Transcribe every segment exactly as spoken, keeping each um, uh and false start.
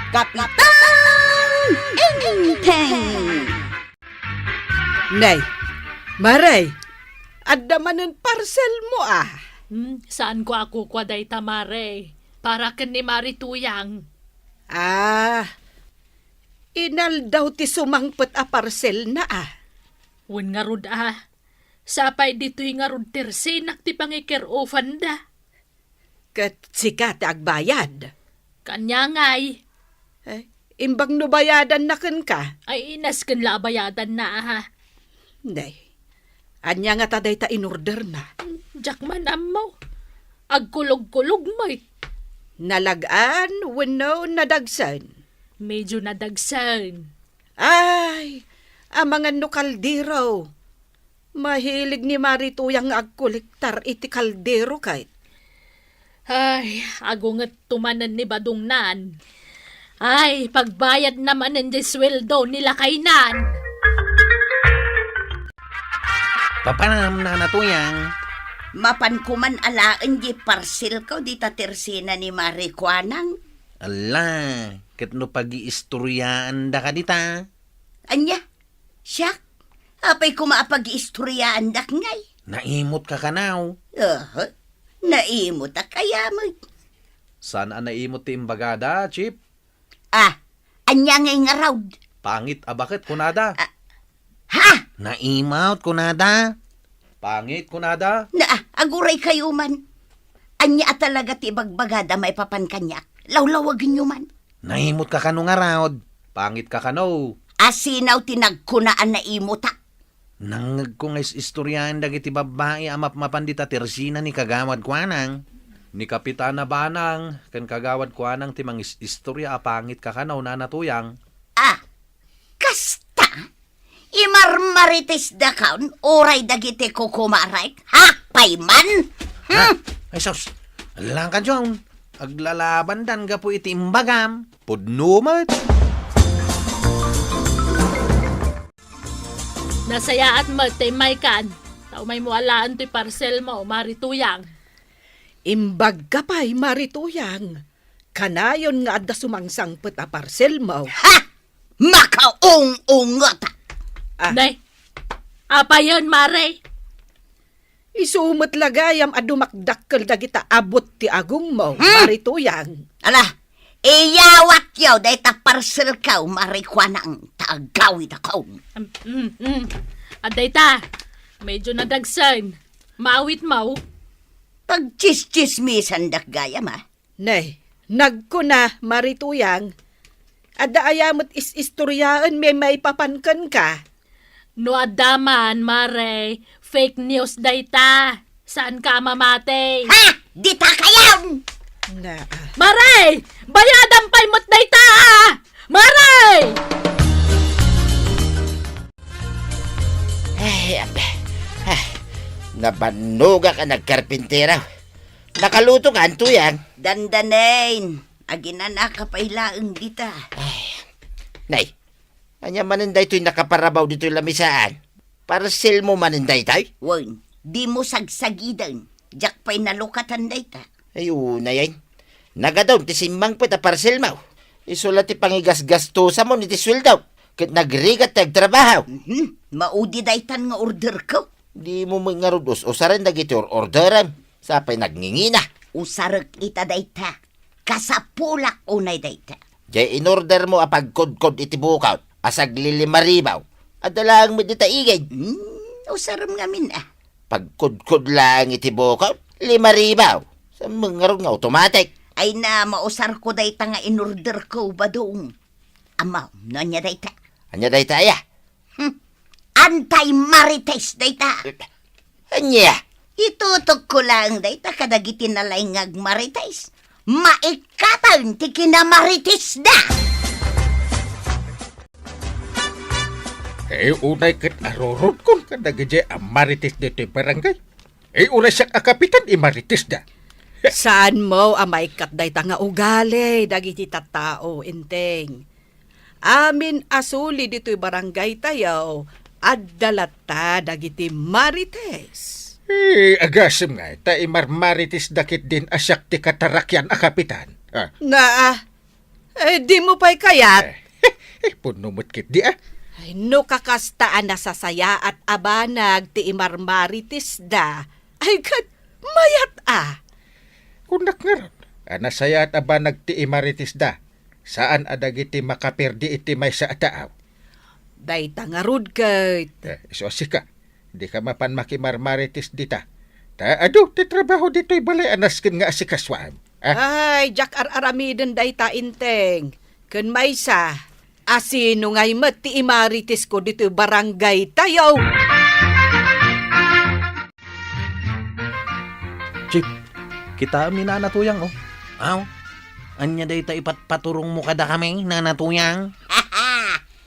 Kapitan Enteng! Nay, Mare, adda manen parcel mo, ah. Hmm, saanko a kukua dayta, Mare. Para ken ni Mari Tuyang. Ah, inaldaw ti sumangpet a parcel na, ah. Wen ngarud, ah. Sapay ditoy ngarud tersinak ti pangiker-ofanda. Ket sika ti agbayad. Kaniangay. Eh, imbag no bayadanna kenka? Ay, inas ken la a bayadanna, aha. Nay, ania ngata dayta inorderna? Diak man ammo. Agkulogkulog met. Nalag-an wenno nadagsen? Medyo nadagsen. Ay, amangan no kaldero. Mahilig ni Mari Tuyang nga agkolektar iti kaldero ket. Ay, agungetto manen ni Badongnan. Ay, pagbayadna manen diay sueldo ni lakaynan. Papanam, Nana Tuyang. Mapanko man alaen diay parcelko dita tersina ni Mari Kuanang. Ala, ket no pagiistoryaanda kadita? Ania? Siak? Apay koma a pagiistoryaandak ngay? Naimot ka kanaw? Aha. Naimot a kayamag. Saan a naimot ti imbagada, Chief? Ah, ania ngay ngarud? Pangit a baket, kunada. Ah, ha? Naimot, kunada. Pangit, kunada. Na, ah, aguray kayo man. Ania a talaga ti ibagbagada maipapan kaniak? Lawlawagenyo man. Naimot ka kano ngarud? Pangit ka kano? Asinaw ti nagkuna a naimutak? Nangngegko nga is-istoryaen dagiti babbai a mapmapan dita tersina ni Kagawad Kuanang. Ni Kapitana Banang ken Kagawad Kuanang ti mangis-istorya a pangit ka kano, Nana Tuyang. Ah, kasta? Imarmaritisdakon uray dagiti kukumarek? Ha? Payman? Ha? Hmm? Ay, sus! Allanka, John. Aglalabandan gapu iti imbagam. Pudno met. Nasayaat met ti immaykan. Ta umaymo alaen toy parcelmo, Mari Tuyang. Imbagka pay, Mari Tuyang. Kanayon nga adda sumangsangpet a parcelmo. Ha! Makaung-unget! Ah. Nay, apayen, Mare? Isu met la gayam a dumakdakkel dagita abut ti agongmo, Hmm? Mari Tuyang. Ala, iyawatyo dayta parcelko, Mari Kuanang, ta agawidakon. Mm, mm, mm. Adda ita, medyo nadagsen. Maawitmo? Pagtsistsismisandak gayam, a. Nay, nagkuna, Mari Tuyang, adda aya met is-istoryaenmi maipapan kenka? No adda man, Mare, fake news dayta. Saanka a mamati. Ha? Dita kayon! Na, ah. Mare! Bayadam pay met dayta, a! Mare! Ay, abe. Ay, nabannogak a nagkarpintero. Nakaluto ka, Tuyang? Dandanen, aginanaka pay laeng dita. Ay, nay, ania manen daytoy nakaparabaw ditoy lamisaan? Parcelmo manen daytoy? Wen, dimo sagsagiden. Diak pay nalukatan dayta. Ay, unay, ay. Nagadun ti simmangpet a parcelmo. Isu la ti pangigasgastusam iti sueldok. Ket nagrigat ti agtrabaho. Mhm. Maudi daytan nga orderko. Dimo met ngarud us-usaren dagiti or-orderem. Sapay nagngingina. Usarek ita dayta. Kasapulak unay dayta. Diay inordermo a pagkudkod iti bukod a saglilima ribu. Adda laeng met dita igid. Hmm, usarem ngamin, a. Pagkudkod laeng iti bukod, lima ribu. Saan met ngarud nga automatic? Ay na, mausarko dayta nga inorderko, Badong. Ammo, no ania dayta? Ania dayta, aya? Hmm. Anti-marites dayta. Ania? Itutokko laeng dayta kadagiti nalaing nga agmarites. Maikkaten ti kinamaritesda. Eh, unay ket arurodkon kadagiti a marites ditoy barangay. Eh, uray siak a kapitan, imaritesda. Saanmo a maikkat dayta nga ugali dagiti tattao, Enteng. Amin a suli ditoy barangay tayo, adda latta dagiti marites. Eh, agasem nga, ta imarmarites da ketdin a siak ti katarakian a kapitan. Ah. Naa, Eh, dimo pay kayat? Eh, eh, punno met ketdi, ah. Ay, no kakasta a nasasayaat a banag ti imarmaritisda, ay ket mayat a. Kunak ngarud, a nasayaat a banag ti imaritisda, saan a dagiti makaperdi iti maysa a taaw. Dayta ngarud ket. Eh, isu a sika, dika mapan makimarmaritis dita. Ta adu ti trabaho ditoy balay a nasken nga asikasuam. Ah? Ay, diak ar-aramiden dayta, Enteng. Ken maysa, asino ngay met ti imaritisko ditoy barangay tayo? Chief, kitaem ni Nana Tuyang, oh. Aw, ania dayta ipatpaturongmo kadakami, Nana Tuyang?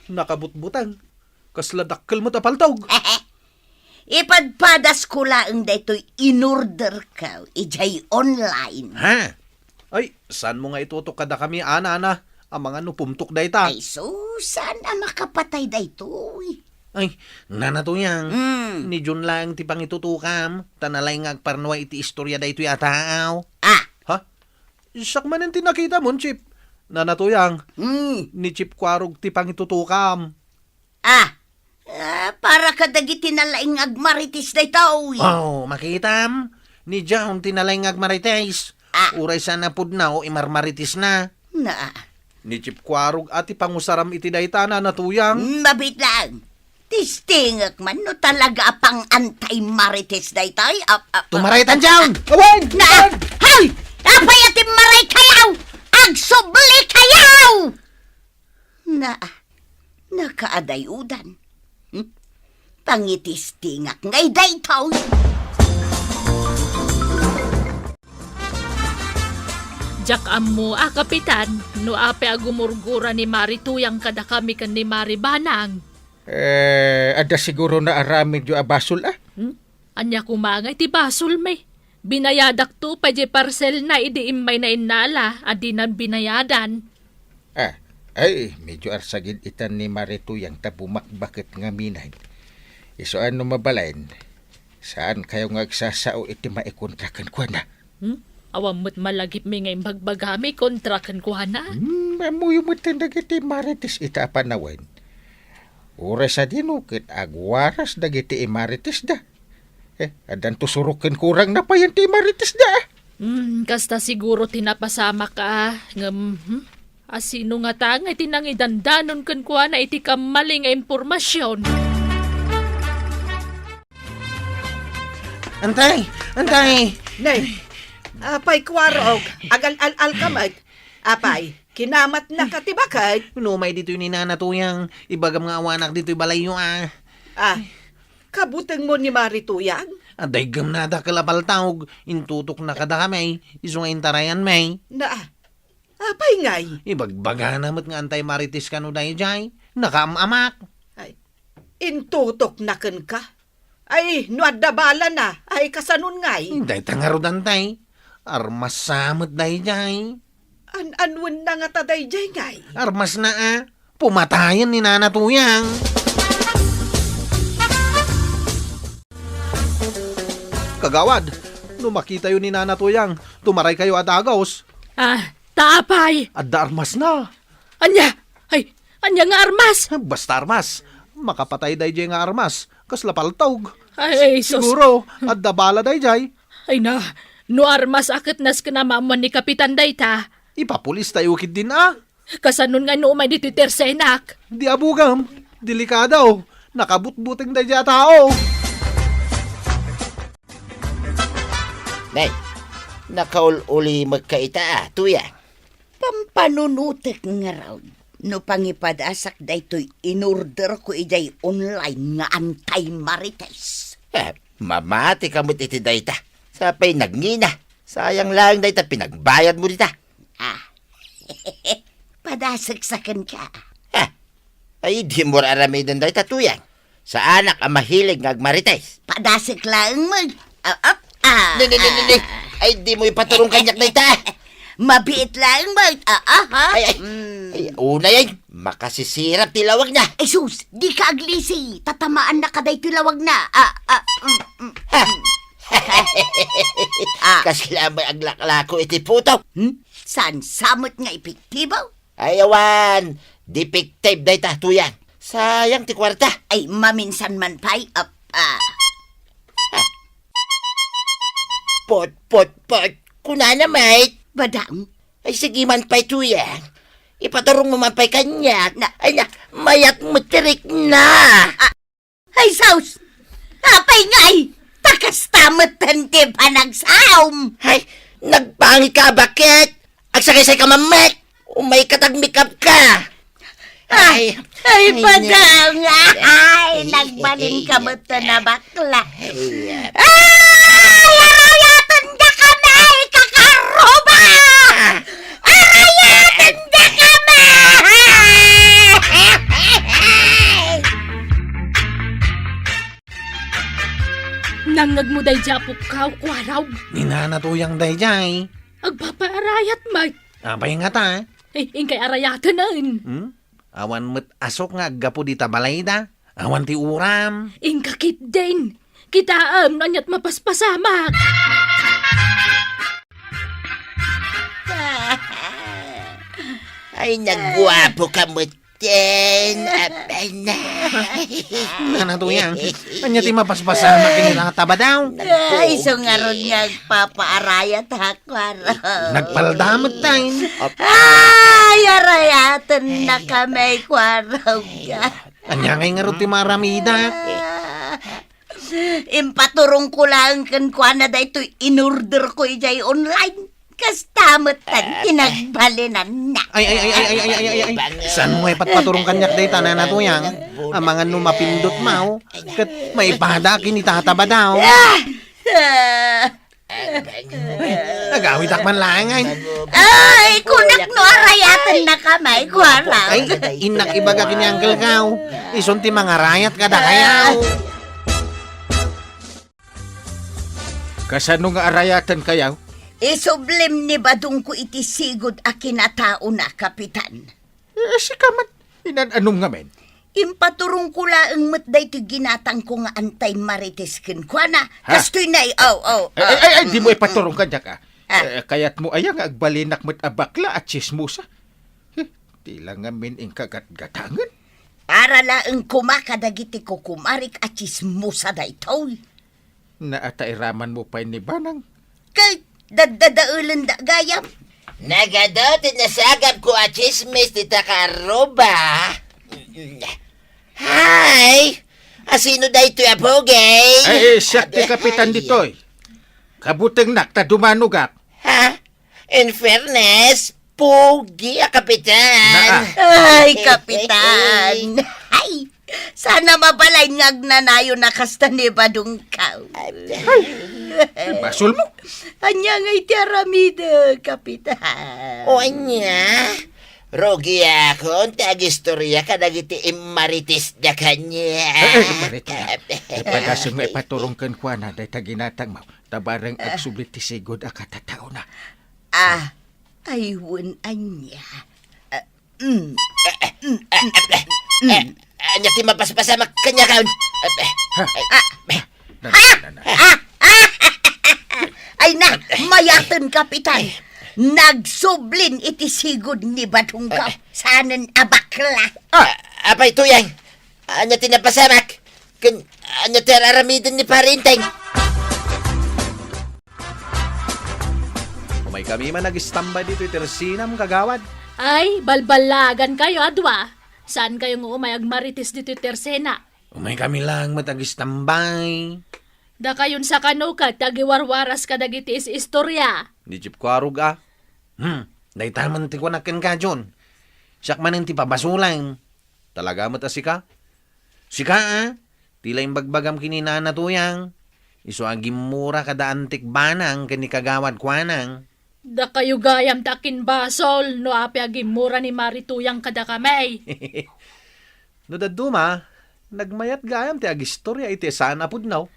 Nakabutbuteng. Kasla dakkel met a paltog. Ipadpadasko laeng daytoy inorderko idiay online. Ha? Ay, saanmo nga itutok kadakami, Nana, amangan no pumtok dayta? Ay, sus, saan a makapatay daytoy? Ay, Nana Tuyang, Mm. ni Jun laeng ti pangitutokam, ta nalaing nga agparnua iti istorya daytoy a taaw. Ah. Ha? Siak manen ti nakitamon, Chief. Nana Tuyang, Mm. ni Chief Kuarog ti pangitutokam. Ah, ah, para kadagiti nalaing nga agmarites daytoy. Oh, makitam? Ni John ti nalaing nga agmarites. Ah. Uray saan a pudno o imarmaritisna. Na. Ni Chief Kuarog a ti pangusaram iti dayta, Nana Tuyang. Mm, mabiit lang. Testingek man no talaga a pang-anti-marites daytoy. Ah, ah, ah. Tumaray tan, John! Awan! Na! Awan! Hay! Apay a timmaray kayaw? Agsubli kayaw! Na, nakaadayudan. Hmm? Pangitestingak ngay daytoy. Diak ammo a, Kapitan, no apay a gumurgura ni Mari Tuyang kadakami ken ni Mari Banang. Eh, adda siguro naaramidyo a basol, ah? Hmm? Ania koma ngay ti basolmi? Binayadakto pay diay parcelna idi immayna innala a dinan binayadan. Ah, ay, medyo arsagid itan ni Mari Tuyang ta bumakbaket ngamin. Isu a no mabalin, saankayo nga agsasao iti maikontra kenkuana? Hmm? Awan met malagipmi nga imbagbagami kontra kenkuana? Hmm, ammoyo met dagiti marites ita a panawen. Uray sadino ket agwaras dagiti imaritesda. Eh, addanto surok ken kurang napayen ti imaritesda. Hmm, kasta siguro ti napasamak a, ngem, hmm? Asino ngata ngay ti nangidandanon kenkuana iti kammali nga impormasion? Antay! Antay! Nay, apay, Kuarog, agal-al-al ka met. Apay, kinamatna ka ti baket? No umay ditoy ni Nana Tuyang, ibagam nga awanak ditoy balayyo, ah. Ah, kabutengmo ni Mari Tuyang? Adda iggemna a dakkel a paltog, intutokna kadakami, isu nga intarayanmi. Na, apay ngay? Ibagbagana met nga antay marites kano daydiay, nakaam-amak. Ay, intutokna kenka? Ay, no adda balana, ay kasanon ngay? Dayta ngarud antay. Armas sa met daydiay. An-anuenna ngata daydiay ngay? Armasna a. Pumatayen ni Nana Tuyang. Kagawad, no makitayo ni Nana Tuyang, tumaraykayo a dagus. Ah, ta apay? Adda armasna. Ania? Ay, ania nga armas? Basta armas. Makapatay daydiay nga armas. Kasla paltog. Ay, sus. Siguro, adda bala daydiay. Ay na, no armas a ket nasken a maammuan ni Kapitan dayta. Ipapulis tayo ketdin a. Kasanon nga no umay ditoy tersenak? Di abugam. Delikado. Nakabutbuteng daydiay a tao. Nay, nakaul-ulimekka ita a, Tuyang. Pampanunotek ngarud no pangipadasak daytoy inorderko idiay online nga antay-marites. Eh, mamati ka met iti dayta. Sapay nagngina. Sayang laeng dayta pinagbayadmo dita. Ah. Padasek sa kenka. Ah. Ay, dimo aramiden dayta, Tuyang. Saanak a mahilig nga agmarites. Padasek laeng met. Ah, ah, ah, Ni, ni, ni, ni, ni. ah. Ay, dimo ipaturong kaniak dayta. Mabiit laeng met. Ah, ah, ha? Ay, ay. Mm. Ay, unay ay, makasisirap ti lawagna. Ay, sus, dika aglisi. Tatamaanna ka daytoy lawagna. Ah, ah, mm, mm, Ah. mm. Ah. Kasla met aglaklako iti puto. Hmm? Saan sa met nga epektibo? Ay, awan. Defective dayta, Tuyang. Sayang ti kuarta. Ay, maminsan man pay, apa. Pot, pot, pot. Kunana, mate. Badang. Ay, sige man pay, Tuyang. Ipaturong mo man pay kaniak. Na- Ay, na, mayat mo tirik na. Ah, Ay, sus! Apay ngay! Ta kasta met ti panagsaom! Ay, nagpangit ka, bakit? Agsakisay ka, mammet! Umay ka, tag-makeup ka! Ah, ay, ay, ay, badang! Ay, ay, nagbalin ka met na bakla! Ay, ay, arayaten da kami, kakaruba! Arayaten da kami! Nangngegmo daydiay, apok, kuaraw? Ni Nana Tuyang daydiay. Agpapaarayat met. Apay ngata? Eh, inkay arayatenen. Hmm? Awan met asuk nga aggapu dita balayda. Awan ti uram. Inka ketdin. Kitaem no aniat mapaspasamak. Ay, naguapo ka met, Ten. Apay na. Nana Tuyang, ania ti mapaspasamak ken ni Tata Badaw? Ay, isu ngarud nga agpapaarayat, ha, kuaraw. Nagpalda met, Ten. Ay, arayaten na kami, kuaraw. Ania ngay ngarud ti maaramidak? Ah, impaturongko laeng kenkuana daytoy in-orderko idiay online. Kasta met ti nagbalinanna. Ay, ay, ay, ay, ay, ay, ay, ay, ay. Saan mo nga ipatpaturong kaniak dayta, Nana Tuyang? Amangan no mapindut maw, ket maipada ken ni Tata Badaw. Ah! Ah! Ay, nagawidak man laeng, ay. Ay, kunak no arayaten na kami, kuaraw. Ay, innak ibaga ken ni Uncle Kao. Isun ti mangarayat kadakayaw. Kasano nga arayatenkayaw? Isublim ni Badongko iti sigud a kinataona, Kapitan. Eh, sika man, inan-anom ngamin? Impaturongko laeng met daytoy ginatangko nga antay marites kenkuana. Ha? Kastoy na, aw, aw, Ay, aw. Ay, ay, ay, dimo ipaturong kaniak, ah. Ah. Eh, kayatmo aya nga agbalinak met a bakla a tsismosa? Eh, ti la ngamin inka gatgatangen? Para laeng koma kadagiti kukumarik a tsismosa daytoy. Naatairamanmo pay ni Banang? Ket daddadaelenda gayam. Nagadu ti nasagapko a tsismis ti takaruba. Hay! Asino daytoy a pogi? Ay, eh, siak ti kapitan ditoy. Kabutengnak ta dumanogak. Ha? In fairness, pogi a kapitan. Naa. Ay, kapitan. Ay, sana mabalay nga agnanayon a kasta ni Badongko. Ay, basolmo. Ania nga iti aramidek, kapitan? O ania? Rugiakon ti agistorya kadagiti immarites da kaniak. Eh, eh, immarites. Ipadasem nga ipaturong kenkuana dayta ginatangmo. Ta bareng agsubli ti sigud a katataona. Ah, ay, wen ania. Ah, mm. Eh, eh, eh, eh, eh, eh, ania ti mapaspasamak kaniak? Ah, eh, eh, eh, eh. Ay na, mayaten, Kapitan. Nagsublin iti sigud ni Badongko. Sanen a bakla. Ah, apay, Tuyang? Ania ti napasamak? Ken ania ti ar-aramiden ni Pari Enteng? Umaykami man nag-standby ditoy tersenam, kagawad. Ay, balballagankayo a dua. Saankayo nga umay agmarites ditoy tersena? Umaykami laeng met ag-standby. Dakayon sakano ket ti agiwarwaras kadagiti is-istorya? Ni Jeep Kuarog a. Hmm, dayta man ti kunak kenka, John. Siak manen ti pabasolam. Talaga met a sika? Sika, a? Ti la imbagbagam ken ni Nana Tuyang. Isu a gimmura kada Antik Banang ken ni Kagawad Kuanang. Dakayo gayam ti akimbasol no apay a gimmura ni Mari Tuyang kadakami. No dadduma, nagmayat gayam ti agistorya iti saan a pudno.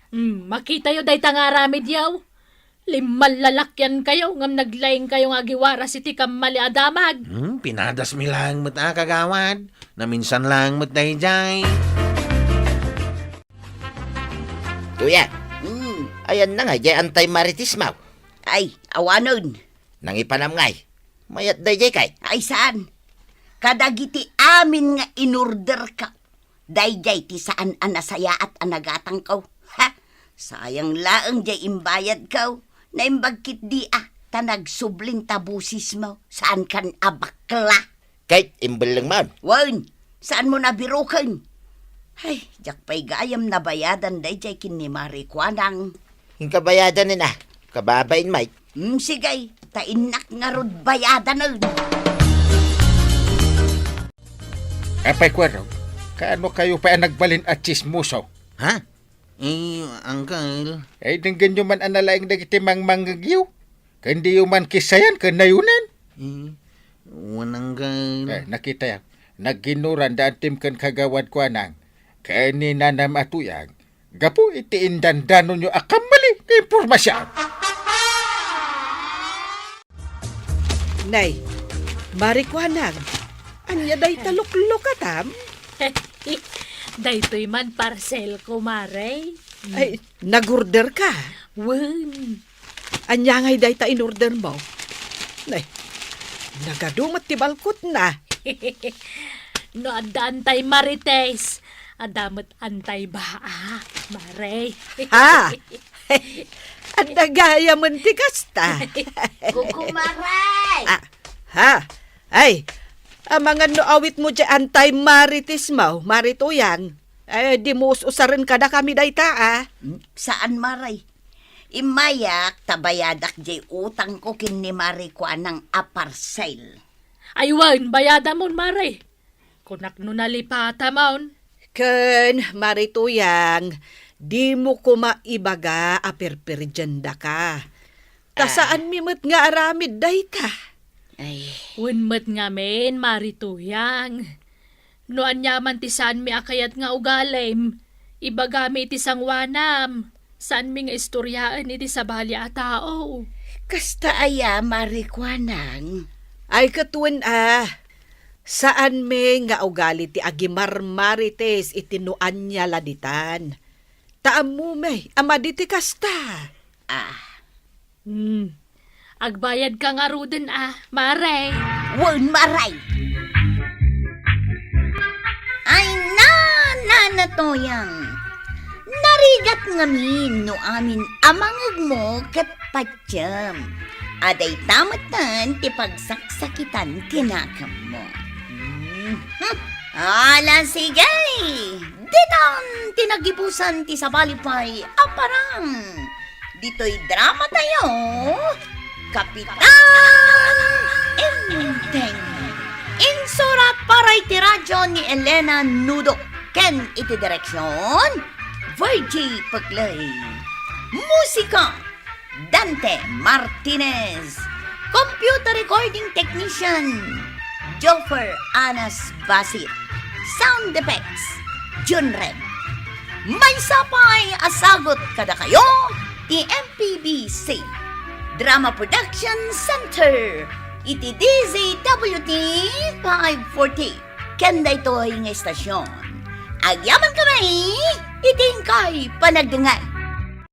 Hmm, makitayo dayta nga aramidyo. Limmallalakiankayo ngem naglaingkayo nga agiwaras iti kammali a damag. Hmm, pinadasmi laeng met a, kagawad. Naminsan laeng met daydiay. Kuya, hmm, ayanna nga idiay antay marites maw? Ay, awanen. Nangipanam ngay. Mayat daydiay kay? Ay, saan? Kadagiti amin nga inorderko, daydiay ti saan a nasayaat a nagatangko. Ha? Sayang laeng diay imbayadko. Naimbag ketdi a, ta nagsublin ta bosesmo. Saankan a bakla. Ket imbellengmon. Wen, saanmo a biroken? Ay, diak pay gayam nabayadan daydiay ken ni Mari Kuanang. Inka bayadanen a, kababain met. Hmm, sige, ta innak ngarud bayadanen. Apay Kuarog, kaano kayo pay a nagbalin a tsismoso? Ha? Eh, Uncle. Eh, denggenyo man a nalaing dagiti mangmangngegyo. Ken diyo man kissayan ken nayonen. Eh, wen, Uncle. Eh, nakitayo. Nagginnuran da Antim ken Kagawad Kuanang ken ni Nanam a Tuyang gapu iti indandanonyo a kammali nga impormasion. Nay, Mari Kuanang, ania dayta luklukatam? Daytoy man parcelko, Mare. Ay, nagorderka? Wen. Ania ngay dayta inordermo? Nay, nagadu met ti balkotna. No adda Antay Marites, adda met Antay Baa, Mare. Ha? Adda gayamen ti kasta. Kukumaray! Ah, ha? Ay, amangan no awitmo diay Antay Marites mo, Mari Tuyang. Eh, dimo us-usaren kadakami dayta, a. Hmm, saan, Mare. Immayak ta bayadak diay utangko ken ni Mari Kuanang a parcel. Ay wen, bayadamon, Mare. Kunak no nalipatamon. Ken, Mari Tuyang, dimo koma ibaga a perperdiendaka. Ta Ah. saanmi met nga aramid dayta. Ay. Wen met ngamin, Mari Tuyang. No aniaman ti saanmi a kayat nga ugalim, ibagami iti sangoanam. Saanmi nga istoriaen iti sabali a tao. Kasta aya, Mari Kuanang? Ay, ket wen a, saanmi nga ugali ti agimarmarites iti no ania la ditan. Ta ammomi a madi ti kasta. Ah. Hmm. Agbayadka ngaruden a, Mare. Wen, Mare. Ay, na, Nana Tuyang. Narigat ngamin no amin a mangngegmo ket patiem. A dayta metten ti pagsaksakitan ti nakemmo. Mhm. Ala, sige. Ditan ti nagibusan ti sabali pay a parang. Ditoy dramatayo, Kapitan Enteng. Insurat para iti radyo ni Elena Nudo ken iti direksion, Virgie Peclay. Musika, Dante Martinez. Computer recording technician, Joffer Anas Basit. Sound effects, Jun Red. Maysa pay a sagut kadakayo ti M P B C Drama Production Center iti D Z W T five forty. Ken daytoy nga istasion, agyamankami iti inkay panagdengngeg.